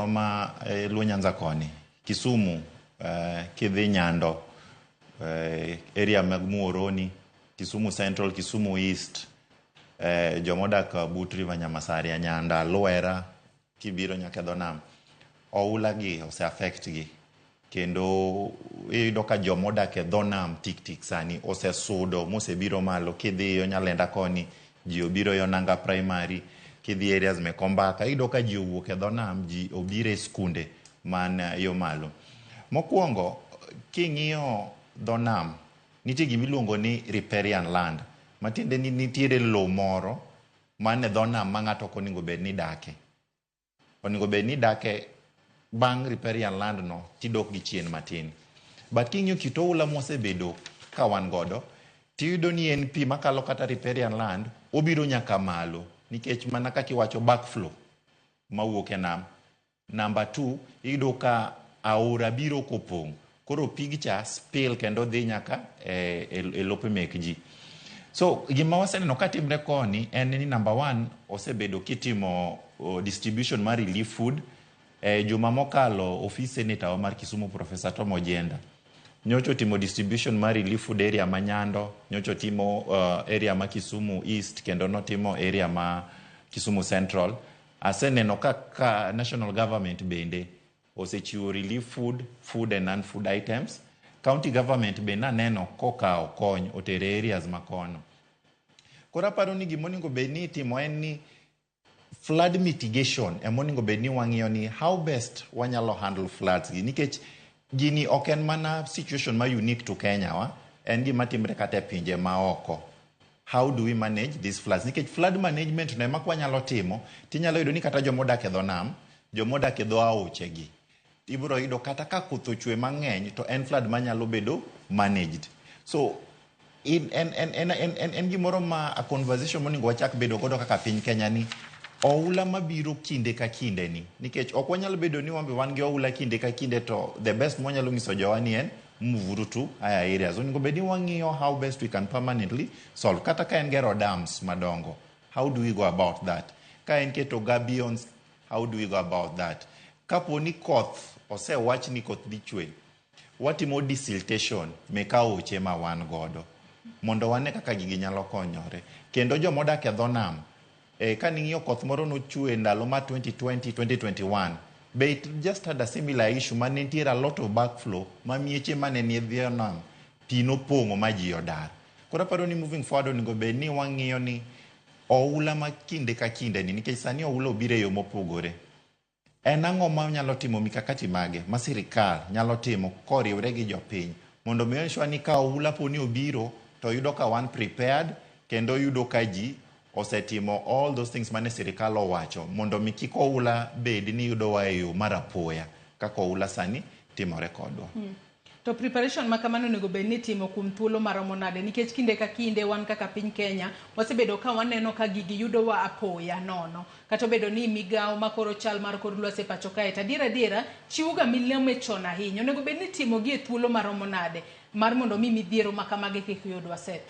ma Luo Nyanza koni, Kisumu, kidhi Nyando, area mag Muhoroni, Kisumu Central, Kisumu East, jomodak but River Nyamasaria, Nyanda, Lwera, kibiro nyaka e dho nam, oula gi ose affect gi. Kendo iyudo ka jomodak e dho nam tik tik sani osesudo mosebiro malo. Kidhi yo Nyalenda koni, ji obiro yo Nanga Primary, kidhi areas mek Ombaka, iyudo ka ji owuok e dho nam, ji obiro e skunde man yo malo. Mokwongo, king'iyo dho nam, nitie gimiluongo ni riparian land, matiende ni nitiere lowo moro man e dho nam ma ng'ato ok onego bed ni dake. Onego bed ni dake bang' riparian land no tidok gi chien matin. But king'iyo kit oula mwasebedo ka wan godo, tiyudo ni en pi makalo kata riparian land, obiro nyaka malo, nikech mana kaka iwacho backflow mawuok e nam. Number 2, iyudo ka aora biro kopong', koro pig cha spill kendo dhi nyaka e lope mek ji. So gima waseneno ka timre koni en ni number 1, osebedo kitimo distribution mar relief food. Juma mokalo ofis senator wa mar Kisumu Professor Tom Ojienda nyocha otimo distribution mar relief food area ma Nyando, nyocha otimo area ma Kisumu East, kendo notimo area ma Kisumu Central. Aseneno ka national government bende osechiwo relief food, food and non-food items. County government bende aneno kokawo kony otere areas makono. Koro aparo ni gimonego bed ni itimo en ni flood mitigation emonego bed ni wang'iyo ni how best wanyalo handle floods gi, nikech gini ok en mana situation ma unique to Kenya wa, en gima timre kata e pinje maoko. How do we manage these floods? Nikech flood management no ema kwanyalo timo, tinyalo yudo ni kata jomodak e dho nam, jomodak e dho aoche gi, ibiro yudo kata ka koth ochwe mang'eny to en flood manyalo bedo managed. So en gimoro ma a conversation monego wachak bedo godo kaka piny Kenya ni oula mabiro kinde ka kinde ni, nikech ok wanyal bedo ni wambe wan gi oula kinde ka kinde, to the best mwanyalo nyiso jowa ni en move to higher areas. Onego bed ni wang'iyo how best we can permanently solve. Kata ka en gero dams madongo, how do we go about that? Ka en keto gabions, how do we go about that? Kapo ni koth osewach ni koth dhi chwe, watimo desiltation mek aoche ma wan godo mondo wane kaka gigi nyalo konyore. Kendo jomodak e dho nam, ka ning'iyo koth moro nochwe ndalo ma 2020, 2021, be it just had a similar issue ma ne nitiere a lot of backflow ma mieche mane nie dho nam pi nopong'o ma ji odar. Koro aparo ni moving forward onego bed ni wang'iyo ni oula ma kinde ka kinde ni, nikech sani oula obiro e yo mopogore. En ang'o ma nyalo timo mikakati mage ma sirikal nyalo timo koriwre gi jopiny mondo mi ensure ni ka oula poni obiro to yudo ka wan prepared, kendo yudo ka ji osetimo all those things mane sirikal owacho mondo mi kik oula bed ni yudowa e yo mar apoya kaka oula sani timore kodwa. To preparation ma kamano onego bed ni itimo kuom thuolo maromo nade? Nikech kinde ka kinde wan kaka piny Kenya wasebedo ka waneno ka gigi yudowa apoya nono. Kata obedo ni migawo makoro chal mar kor lwasi e pacho kae, to adiera adiera chiwo ga milome chon ahinya. Onego bed ni itimo gi e thuolo maromo nade mar mondo mi midhiero ma kamagi kik yudwa, Seth?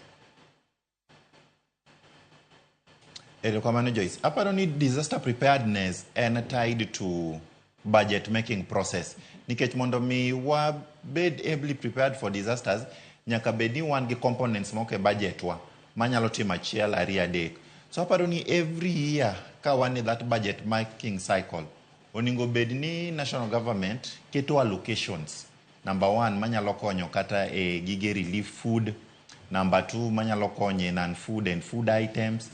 Erokamano Joyce. Aparo ni disaster preparedness en tied to budget making process. Nikech mondo mi wabed ably prepared for disasters, nyaka bed ni wan gi components moko e budget wa manyalo timo achiel, ariyo, adek. So aparo ni every year ka wan e that budget making cycle, onego bed ni national government keto allocations. Number 1, manyalo konyo kata e gige relief food. Number 2, manyalo konyo e non-food and food items.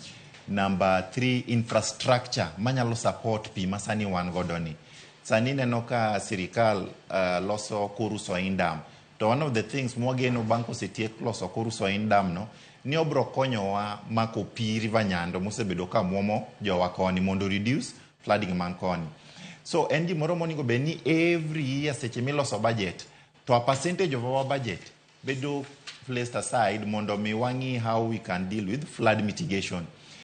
Number 3, infrastructure manyalo support pi masani wan godo ni. Sani neno ka sirikal loso Koru Soin Dam. To one of the things mwageno bang' kosetiek loso Koru Soin Dam no, ni obro konyowa mako pi River Nyando mosebedo ka muomo jowa koni mondo reduce flooding man koni. So en gimoro monego bed ni every year seche miloso budget, to a percentage of our budget bedo placed aside mondo mi wang'i how we can deal with flood mitigation.